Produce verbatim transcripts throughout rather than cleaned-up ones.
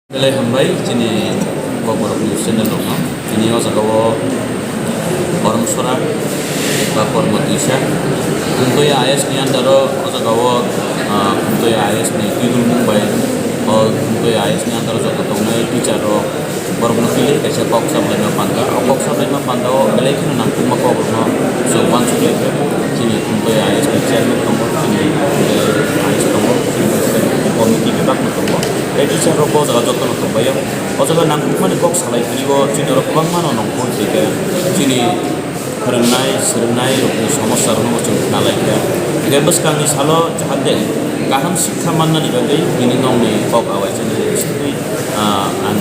Belai hambai chini Kokborok news channel rokno. Chini o jaga o Koromsora ba Kormo Twisa. Khumtwi I A S ni under o, o jaga o, ah, Khumtwi I A S ni twidulmung bai o Khumtwi I A S ni under o joto tongnai teacher rok borokno twiwi kaisa kok saplaima panda. O kok saplaima panda o belai kheno nangkukma kok rokno chwng uansuk lai kha. Chini Khumtwi I A S ni chairman tongo, chini, eh, I A S tongo, chini committee bebak no tongo. Tei teacher rok bo jaga joto no tongbai o. O jaga nangkukmani kok salai philigo, chini oro kwbangma no nongkhor twi khe chini phwrwngnai, swrwngnai rokni somosa rokno bo chwng khna lai kha. Hwnkhe bwskangni salo jahate kaham sikha mannani bagwi tini nongni kok awaisani studi, ah, ang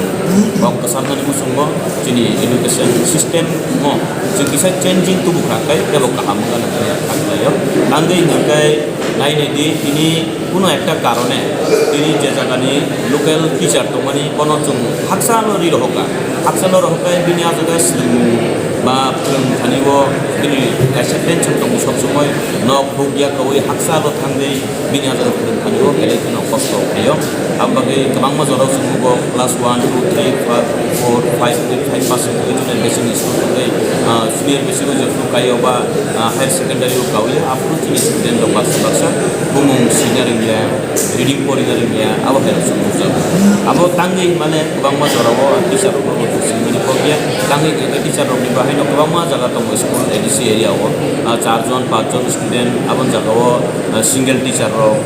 kok kwcharnani muchungo chini education system no chwng kisa changing tubu kha khe tebo kaham wngna nangkha khlaio. Tangwi hwnkhe nai nai di tini Kuno ekta karone tini je jagani local teacher tongmani bono chwng hakchalo ri rohorkha. Hakchalo rohorkha bini ah jaga swrwngmung ba phwrwng thani o bini kaisa tension tongo sob somoi nok huk ya kaui hakchalo thangwi bini ah jaga phwrwng thani o belai kheno kosto khaio. Aboni bagwi kwbangma jorao chwng nugo class one, two, three, four, five, five pass wngwi junior basic ni school tongwi, ah, senior basic o jephru kaio ba, ah, higher secondary o kaui aphuru chini student rok baksa baksa bumung sina rwngya. Reading porina rwngya, abo hai rok chwng nukjago. Abo tangwi hwnmale kwbangma jorao teacher rokno bo thuk swrwngmani kok ya. Tangwi hwnkhe teacher rokni bahaino kwbangma jaga tongo school A D C area o, ah, char jon, panch jon student aboni jagao, ah, single teacher rok.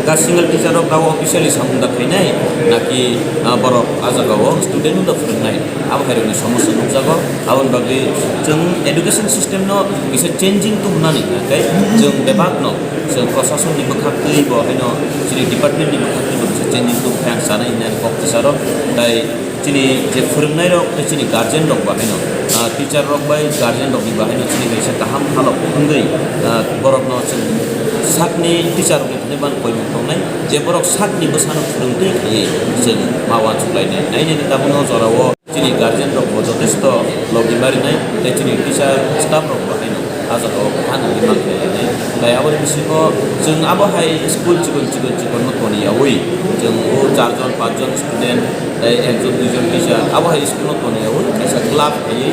Da single teacher rok abo officially samung da khainai, naki, ah, borok ah jagao student no da phwrwngnai. Abo hai rokni somosya nukjago. Aboni bagwi chwng education system no kisa changing tubunani hwnkhe chwng bebak no Chwng prosasonni bwkhaktwi bo haino chini department ni bwkhaktwi bo kisa changing tubukhe ang sanai hwnwi ang kok tisaro. Tai chini je phwrwngnairok tei chini guardian rok bo haino, ah, teacher rok bai guardian rokni bo haino chini kaisa kaham halok wngwi, ah, borokno chwng sakni teacher rokni thani ban koimung tongnai je borok sakni bwsano phwrwngtwi khaiwi chwng ma uansuk lainai. Nainani tabukno jorao. Chini guardian rok bo jotesto logi barinai, tei chini teacher staff rok bo haino ah jagao kaham wngwi mankhe lainai. Tai aboni bisingo chwng abo hai school chikon chikon chikon no toniyaui, chwng o char jon, panch jon student, tei ek jon, dui jon teacher, abo hai school no toniyaui kaisa club khaiwi,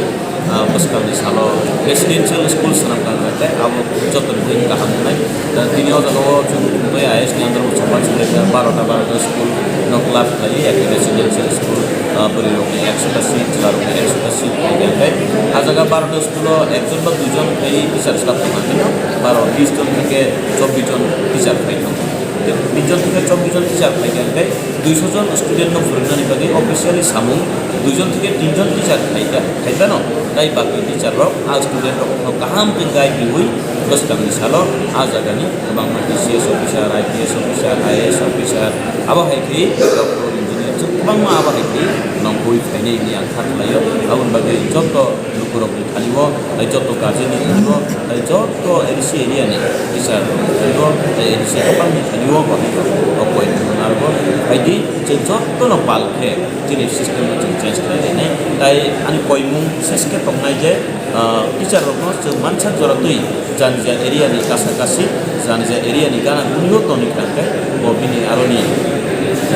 ah, bwskangni salo residential school swnam kha, tei abo joto ni kaham wngnai. Da tini o jaga o chwng tei I A S ni under o chwng uansuk lai kha, barota, barota school no club khlaiwi, ekta residential school, ah, bwrwi rokni ekso ta seat, chwla rokni ekso ta seat khlai kha, tei ah jaga barota school o ekjon ba duijon khlaiwi teacher staff tong kha, baro bis jon theke chobbish jon teacher khlai tong kha. Tei bis jon theke chobbish jon teacher khlai kha, tei duiso jon student no phwrwngnani bagwi officially samung duijon theke tinjon teacher khlai kha, khlai phano, tei bagwi teacher rok ah student rok no kaham khe guide riui bwskangni salo ah jagani kwbangma D C S officer, I P S officer, I A S officer, abo hai khe doctor, engineer, chwng kwbangma abo hai khe nongkhorwi phainai hwnwi ang kha khlaio. Aboni bagwi joto lukurokni thani o, tei joto guardian ni thani o, tei joto A D C area ni teacher rokni thani o, tei A D C kwbangni thani o bo hai khe o point narwgo. Phaidi chwng jotono pal khe chini system no chwng change khlai lainai. Tai ani koimung ses khe tongnai je, ah, teacher rokno chwng mansak jora twi janija area ni kasa kasi, janija area ni gana guni o toni kha khe bo bini aroni,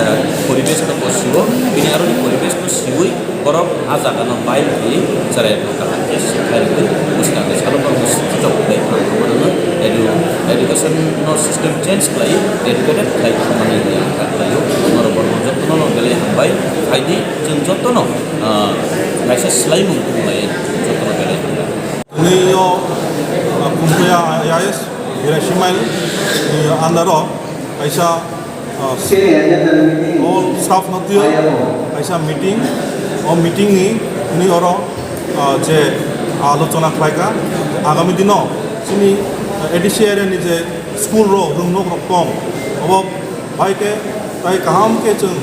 ah, poribesh no bo siwo, bini aroni poribesh no siwi borok ah jaga no bai khe cherai rok kaham khe sikha rwgwi bwskang khe salo borok no sikha rok bai kha borok no edu-, education no system change khlai educated khlai kha mani hwnwi ang kha khlaio. Norok borok no jotono no belai hambai phaidi. Chwng jotono, ah, kaisa swlaimung tubunai jotono belai hambai. Tini o, ah, Khumtwi I A S Hirai Simail ni under o kaisa, ah, all staff no twi kaisa meeting, o meeting ni tini oro, ah, je alochona khlaikha agami dino chini, ah, A D C area ni je school rok, rwngnok rok tong, obo bai khe tai kaham khe chwng,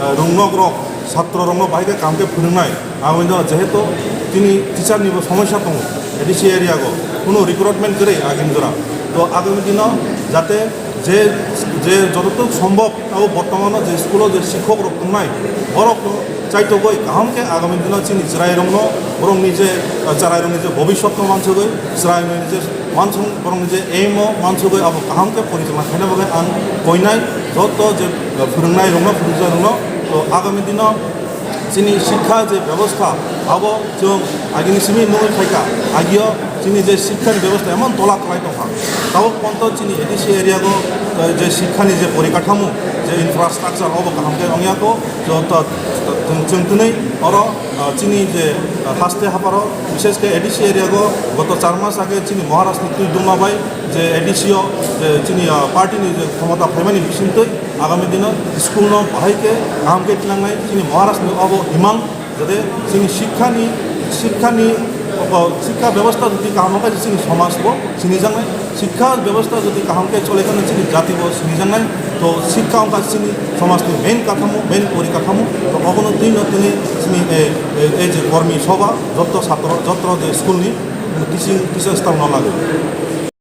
eh, rwngnok rok, satro rokno bai khe kaham khe phwrwngnai. Aboni jehetu tini teacher ni bo somosya tongo, A D C area go, kuno recruitment kwrwi agini jora. To agami dino jate je, je jototok sombhob abo bortomano je school o je sikhok rok tongnai, borok no chaitogwi kaham khe agami dino chini chwrai rokno, borokni je, eh, chwrai rokni je bobiswt no mansugwi, chwrai rokni je mansong borokni je aim o mansugwi abo kaham khe porichalona khaina bagwi ang koinai joto je, eh, phwrwngnai rokno, phwrwngjak rokno To agami dino chini sikha je bebostha abo chwng agini simi nugwi phaikha, agio chini je sikha ni bebostha emon tola khlai tongkha. Tabuk ponto chini A D C area go, eh, je sikha ni je porikathamu, je infrastructure obo kaham khe ongya kho. To, to, to, chwng, chwng twnwi oro, ah, chini je, ah, haste haparo, bishesh khe A D C area go goto char mas age chini Maharaj ni twi duma bai je A D C o je chini, ah, party ni je khomota phaimani bisingtwi agami dino school no bahai khe kaham khe twnangnai chini Maharaj ni obo imang, jate chini sikha ni, sikha ni, o, sikha bebostha jodi kaham khe chini somaj bo sinijaknai. Sikha bebostha jodi kaham khe chole kheno chini jati bo sinijaknai. To sikha wngkha chini somaj ni main kathamo, main porikathamu. To obono twi no tini chini, eh, eh, eh, je kormi soba, jotto satro, jotto je school ni teaching, teacher staff no lagwi.